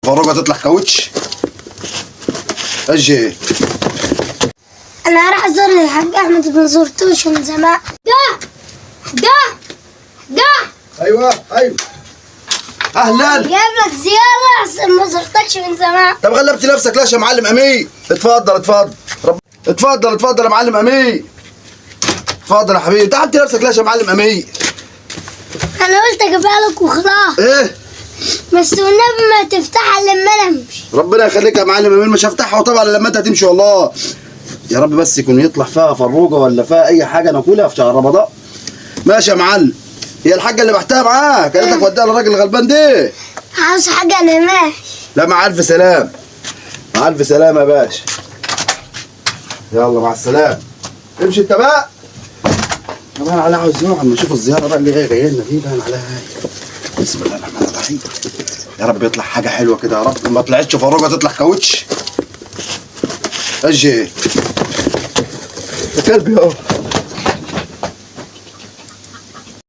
فروجه تطلع كاوتش. اجي انا راح ازور الحاج احمد، ما زرتوش من زمان. ده ده ده ايوه ايوه، اهلا. جايب لك زيارة عشان ما زرتكش من زمان. طب غلبت نفسك ليش يا معلم امين؟ اتفضل اتفضل، اتفضل اتفضل يا معلم امين. اتفضل يا حبيبي. تعبت نفسك ليش يا معلم امين؟ انا قلت اجيبها لك وخلاص. ايه؟ بس والنبي ما تفتحها لما انا امشي. ربنا يخليك يا معلم امين، مش هفتحها طبعا لما انت هتمشي والله. يا رب بس يكون يطلع فيها فروجه ولا فيها اي حاجة ناكلها في شهر رمضان. ماشي يا معلم. هي الحاجة اللي بحتها معاك قالت لك وديها للراجل الغلبان ده. عاوز حاجة انا ماشي. لا مع الف سلام، مع الف سلامه يا باشا. يلا مع السلامة. امشي انت بقى. طبعا على عاوز نروح اما نشوف الزيارة بقى اللي جاية لنا دي بقى عليها. بسم الله الرحمن الرحيم. يا رب يطلع حاجة حلوة كده يا رب. ما طلعتش فروجه تطلع كاوتش. اجي يا كلبي اهو.